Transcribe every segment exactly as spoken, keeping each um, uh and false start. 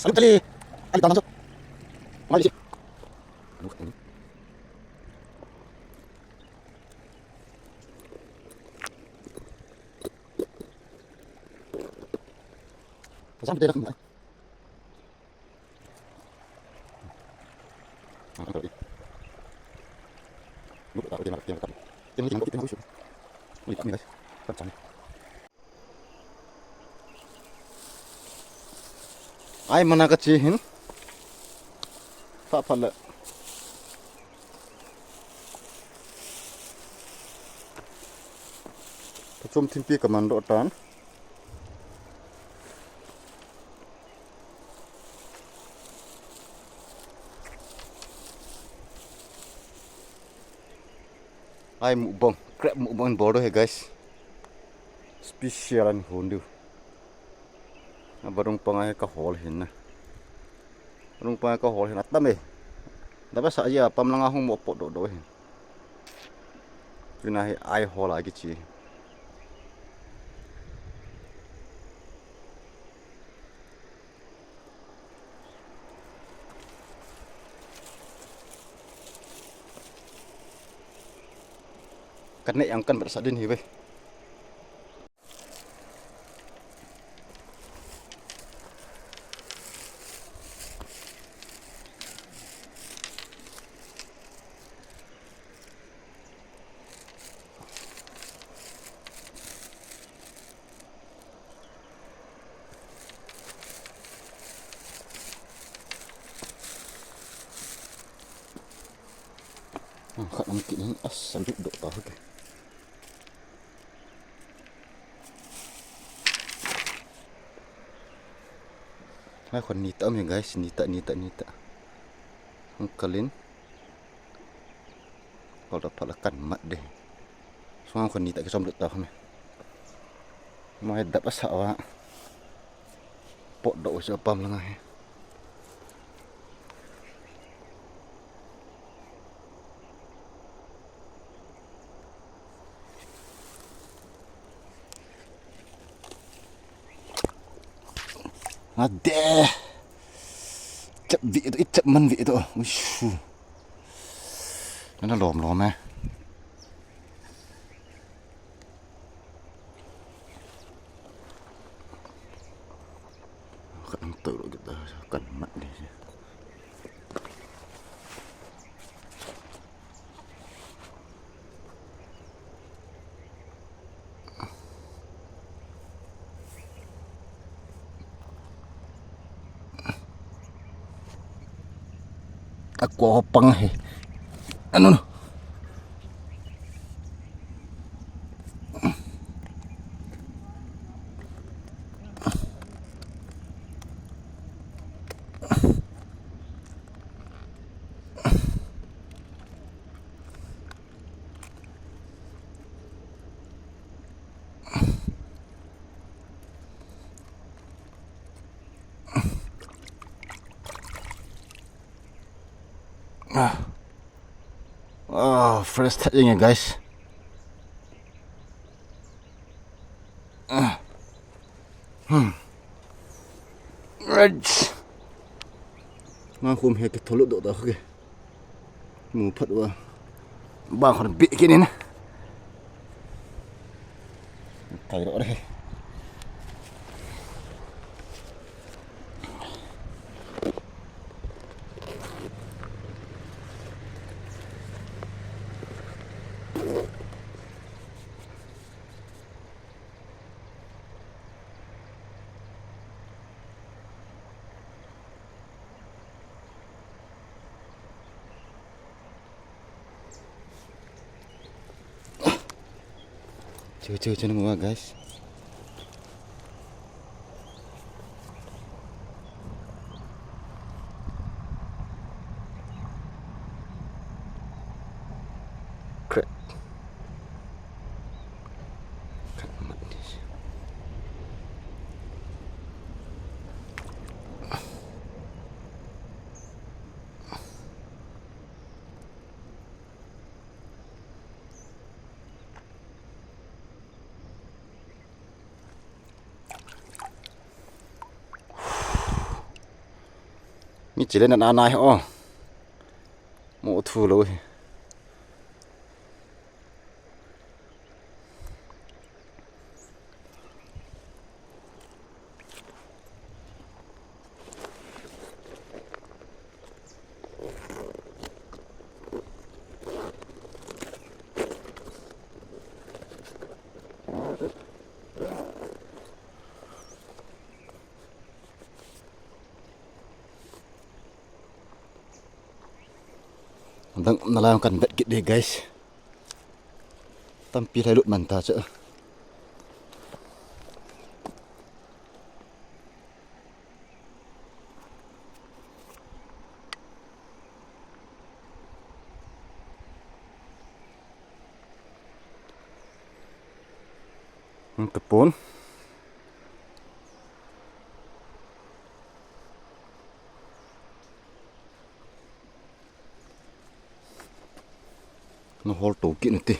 Salut tali. Ali tangan so. Mai si. Pasang putih dah. Ai mana ka chi hin. Pha pha le. Pachum thimpi ka man doh tan. Ai mukbang, crab mukbang bol doh he guys. Special an hun diu. A barung panga he ka hol hin na. Barung panga ka hol hin atam e. Daba sa ya pam langa hung mo pot doh doh hin. Tuna hi ai hol a kichi. Kan ne yang kan ber sa din hi ve. Khat lam kit in a salut doh ta hake. Ngai khon ni ta um hi guys, ni ta, ni ta, ni ta. Hung kalin. Kol ta phala kan mat de. Sunga khon ni ta kisom lut ta khon. Mai dap asa wa. Pot doh usi pam langa he. Ade. Chap vi to, i chap man vi to. Uisu. Nana lom lom eh. Kan tau lo kita kan mat ni. Ako pang he. Ano no? Ah. Ah, fresh that jeng guys. Ah. Hmm. Right. Nga khum he ke tholu do da ke. Mu phat wa. Ba khon bi ke ni na. Thai ro re. Chu chu chu nung wa guys. Crack. Kat mat ni. Hiche le na na nai o. Mo thu lo hi. Dang na lang kan bet kit de, guys. Tampi lai lut man ta chu. Hmm, tapon. Na hol to kit nate.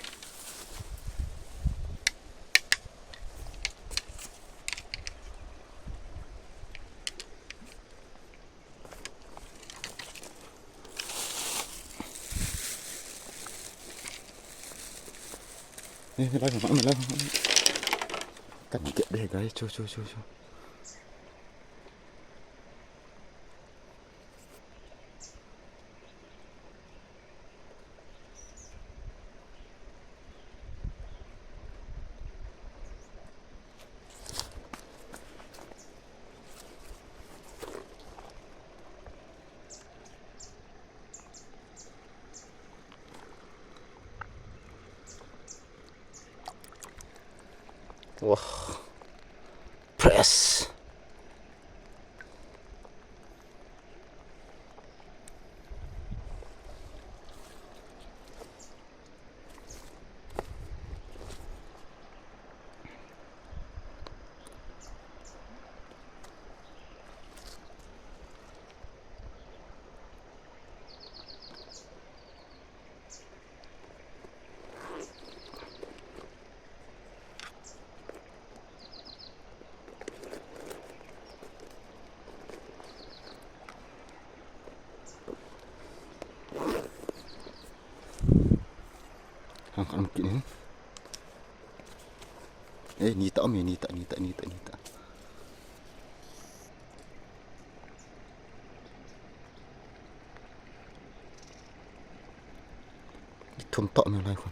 Eh, ni lai, ni lai. Kan get de, guys. Chu, chu, chu, chu. Wah. Press. Hang kan kit in. Eh, ni ta um, ni ta, ni ta, ni ta, ni ta. Thum toh me lai khun.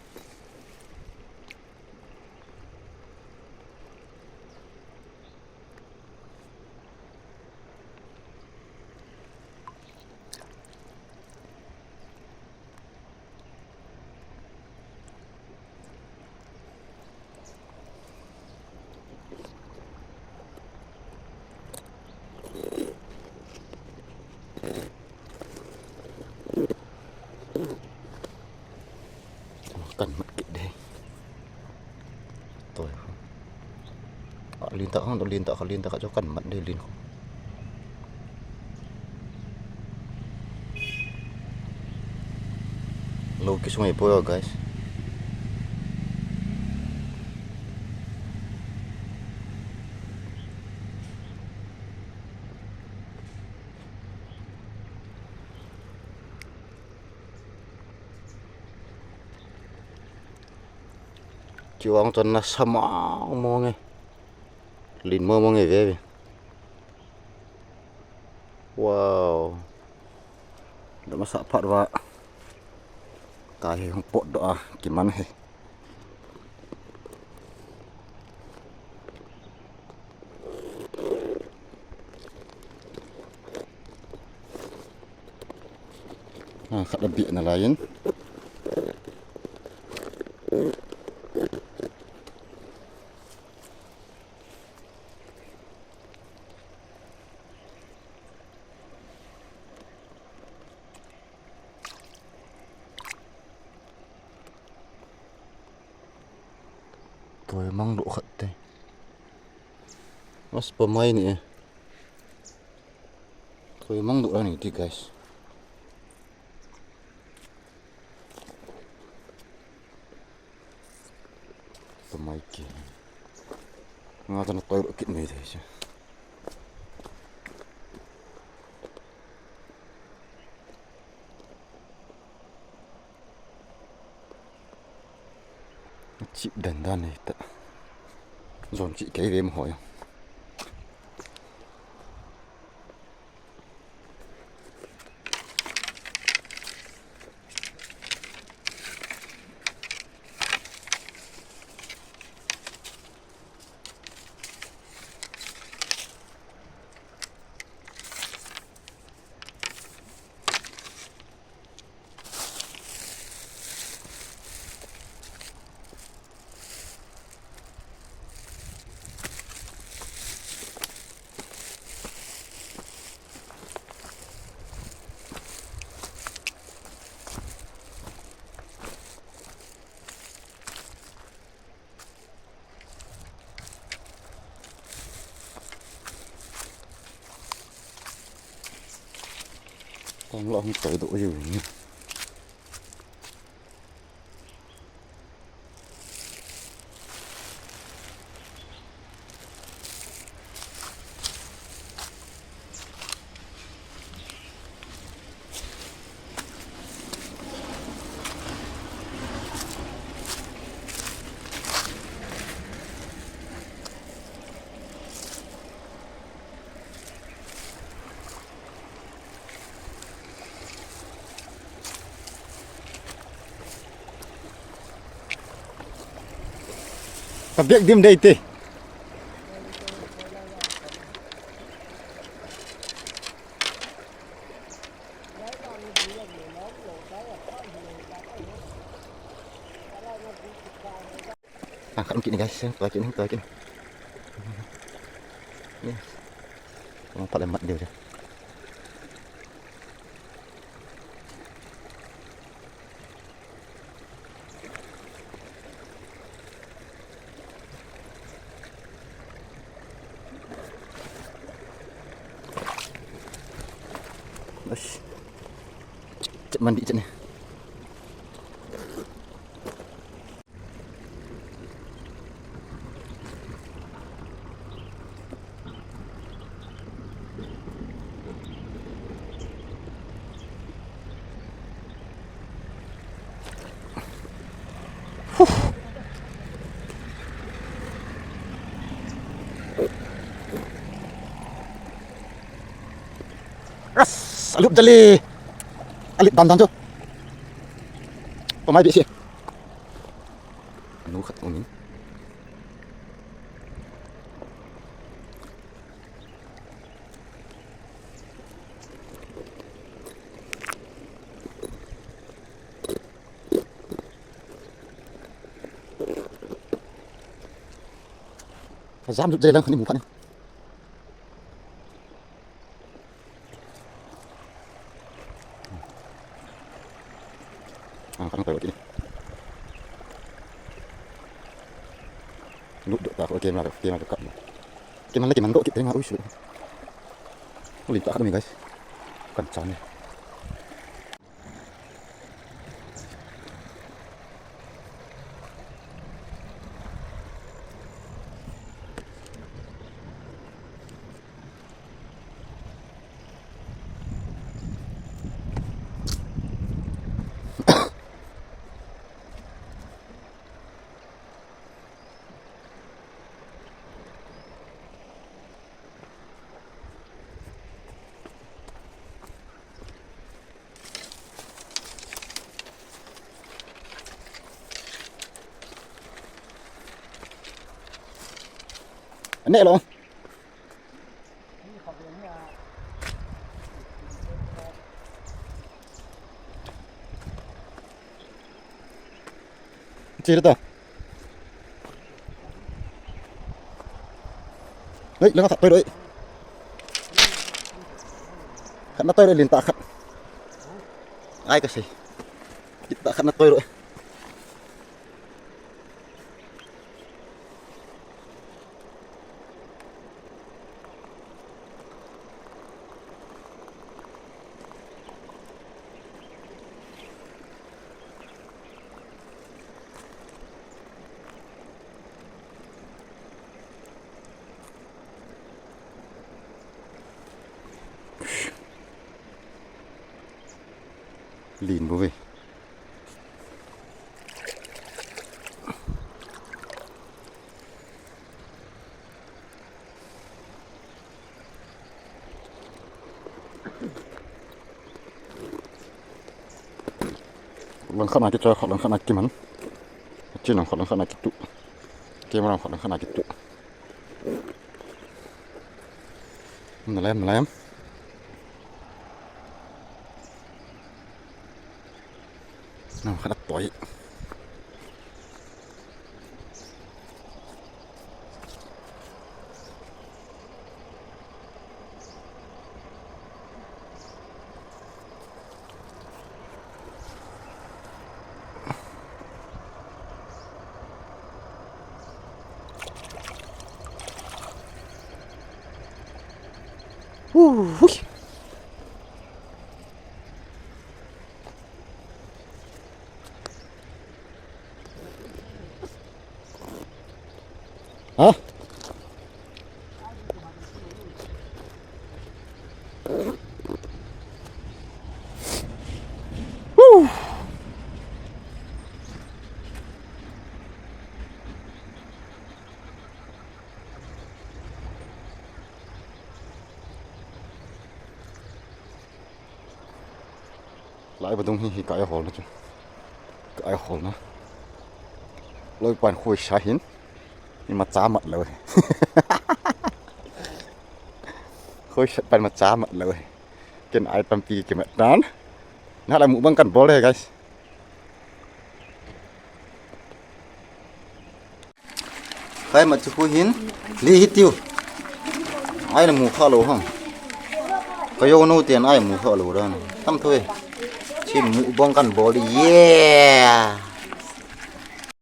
Kan mat kit de. Toi. A, lin ta khang, lin ta kha, lin ta kha, cho kan mat de, lin khang. Lo kisung e po, guys. Kiwang chon na sama mong e. Lin mo mong e ve ve. Wow. Dama sa phat va. Ka he hung pot do a kiman he. Ha, khat a bih na lai in. Toi mang do khat te. Mas pa mai ni e. Toi mang do ani ti, guys. Pa mai ki. Nga ta na toi kit mai de che. Chip dan dan nei ta. Zon chi kei ve mo ho ya. Kong lo hung toi do yu ni. Ka bek dim dei te. Ah, khat um kit ni guys, toi kit ni, toi kit ni. Yes. Kong phat le mat deu. Bas. Chat mandi chat ni. As, alut jale. Alut dan dan jo. Pamai bisi. Anu khat umin. Jam jut jai lang khat ni mu phat ni. Ah, khat ni toi kit ni. Lut do ta ko kemla, kemla kap. Kemla kemla do kit tengah ui su. Uli ta khat ni guys. Kan chan ni. Ane lo. Chi ta. Hei, langa khat toi loi. Khat na toi loi, lin ta khat. Ai ka sei. Kit ta khat na toi loi. Lin bu ve. Lang khat na kichoi, khat lang khat na kiman. Chin lang khat lang khat na kitu. Camera khat lang khat na kitu. Nalem, nalem. Nang khat toi. Ui. Ha? Lai vadung hi, hi ka ai hol na chu. Ka ai hol na. Loi pan khoi sa hin. Ima cha mat lo. Khoi sa pan ma cha mat lo. Ken ai tampi kimat tan. Na la mukbang kan bol e, guys. Kai mat chu khu hin. Li hi tiu. Ai na mu kha lo ham. Ka yo no ten ai mu kha lo dan. Tam thoi. Chin mukbang kan bol di. Yeah.